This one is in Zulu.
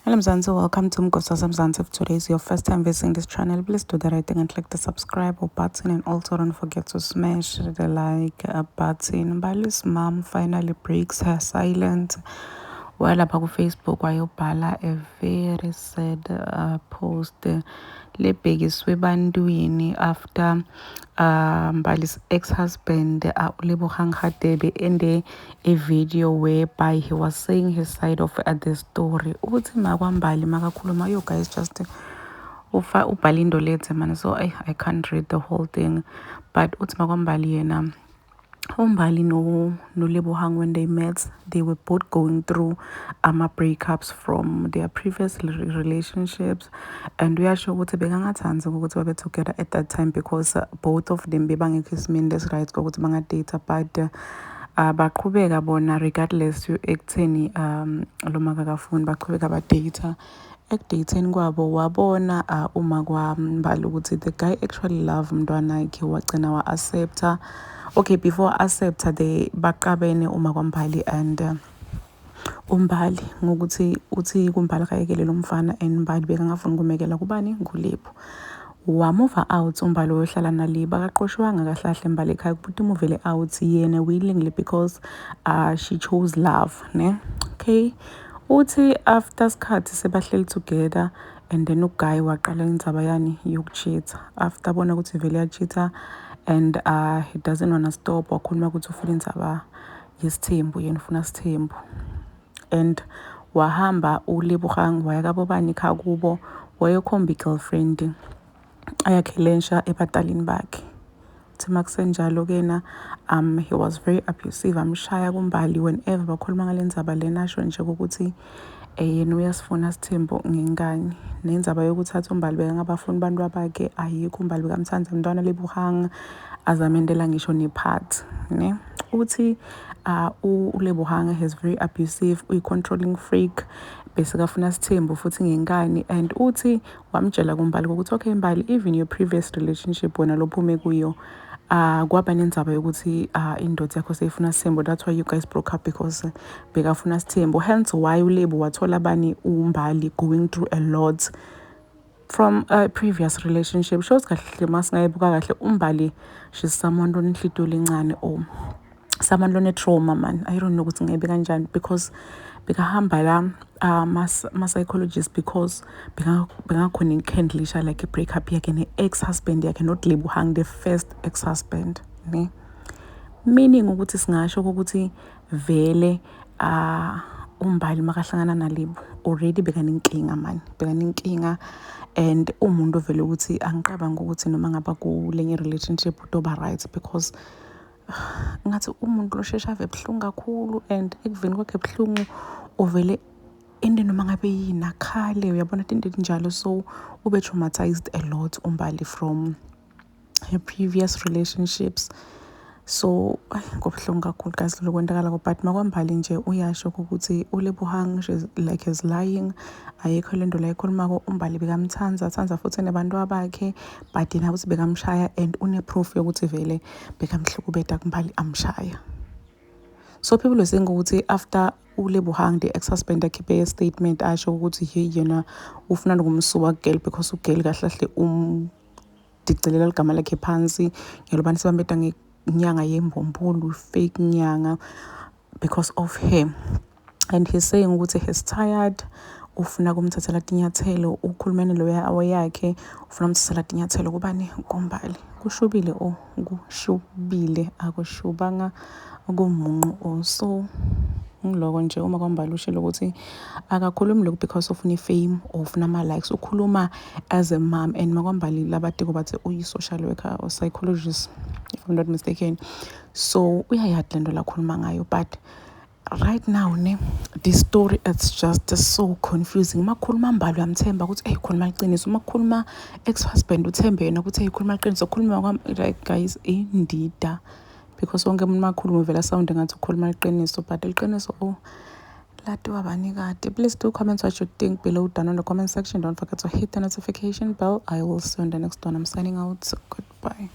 Hello Mzansi, welcome to Mgosi Mzansi. If today is your first time visiting this channel, please do the right thing and click the subscribe button, and also don't forget to smash the like button. Mbali's mom finally breaks her silence. Walapha ku-Facebook wayobhala a very sad post lebhekiswe ebantwini after Mbali's ex-husband uLebohang Radebe ende a video whereby he was saying his side of the story. Uthi makwaMbali makakhuluma, yo guys, just ufa ubhala into lethe man, so I can't read the whole thing, but uthi makwaMbali yena uMbali no noLebohang, when they met, they were both going through ama breakups from their previous relationships, and uyasho ukuthi bekangathandi ukuthi babe together at that time because both of them bebangekho esimeni lesi-right kokuthi bangadata, but baqhubeka bona regardless ekutheni lo makakafuni, baqhubeka badata. Ekudateni kwabo wabona uma kwaMbali ukuthi the guy actually love umntwana wakhe, wagcina wa-accepta. Okay, before accepta, they baqabene uma kwaMbali and uMbali ngokuthi uthi kuMbali kayekele lo mfana, and Mbali bekangafuni kumekela kubani nguLebo. Wamuva out uMbali wayohlala nalebo, akaqoshwanga kahle kahle Mbali ekhaya kubuti umuvele out yena willingly because she chose love, ne? Okay, uthi after sikhathi sebahleli together, and then uguy waqala indzaba yani yokucheat. After bona ukuthi vele yacheata and he doesn't wanna stop, wakhuluma ukuthi ufuna indzaba yesithembu, yena ufuna sithembu, and wahamba uLebohang waya kabobani ekhaya kubo, wayokhomba i-girlfriend ayakhe lensha ebatalini bakhe. Uthi makusenjalo-ke na he was very abusive, amshaya kuMbali whenever bakhuluma ngale ndzaba lena, asho nje ukuthi yena uyasifuna sithembu ngenkani. Nendzaba yokuthatha uMbali bekangabafuni abantu abakhe ayikho, uMbali bekamthanda umntwana Lebohang azamendela ngisho nephathi, ne? Uthi uLebohang has very abusive, uyi-controlling freak, bese kafuna sithembu futhi ngenkani. And uthi wamtshela kuMbali ukuthi okay Mbali, even your previous relationship wena lophume kuyo, kwaba nendzaba yokuthi indoda yakho seyifuna sithembu, that's why you guys broke up, because bekafuna sithembu. Hence why uLebo wathola bani uMbali going through a lot from a previous relationship. Shows kahle masingayibuka kahle uMbali, she's someone lonenhlitiyo lencane or someone lone-trauma man, I don't know ukuthi ngayibeka kanjani, because bekahamba la ma-psychologist because bengakhona ukuhandlisha like i-breakup yakhe ne-ex-husband yakhe, not Lebohang, the first ex-husband, ne? Meaning ukuthi singasho ukuthi vele uMbali makahlangana nalebo already bekanenkinga man, bekanenkinga, and umuntu vele ukuthi angiqabanga ukuthi noma ngaba kulenye relationship utoba right, because ngathi umuntu losheshe ave buhlungu kakhulu, and ekuveni kwakhe buhlungu uvele into noma ngabe yini akhale, uyabona into etinjalo. So ube traumatized a lot uMbali from her previous relationships. So kubuhlungu kakhulu guys lokwenzakalako, but makwaMbali nje uyasho ukuthi uLebohang, she's like is lying, ayikho lento la ikhulumako. uMbali bekamthanda thanda futhi nebantu abakhe, but yena ukuthi bekamshaya and une-proof yokuthi vele bekamhlukubeta kuMbali amshaya. So people were saying ukuthi after uLebohang the ex-husband akhiphe a statement asho ukuthi he yena ufuna nokumsuka kugirl because ugirl kahle kahle umdicelela ligama lakhe phansi ngelobani sebambeta ngenyanga yembumbulu, fake nyanga, because of him, and he's saying ukuthi he's tired, ufuna kumthathela tinyathelo ukhulumene loya awayakhe, ufuna umthathela tinyathelo kubani kuMbali. Kushubile, oh kushubile, akushubanga kumunqu. Oh so ngiloko nje uma kwaMbali ushilo ukuthi akakhulumi lokhu because ufuna i-fame or ufuna ama-likes, ukhuluma as a mom. And makwaMbali labatiko bathi uyi-social worker or psychologist, if I'm not mistaken, so uyayadi lento lakhuluma ngayo. But right now ne, this story, it's just so confusing. Uma kukhuluma Mbali uyamthemba ukuthi hey khuluma iqiniso, uma kukhuluma ex-husband uthembe yena ukuthi hey khuluma iqiniso, khuluma like guys indida, because wonke umuntu makhuluma uvela sound ngathi ukhuluma iqiniso, but iqiniso oh latiwa banikati. Please do comment what you think below down in the comment section. Don't forget to hit the notification bell. I will see you in the next one. I'm signing out. Goodbye.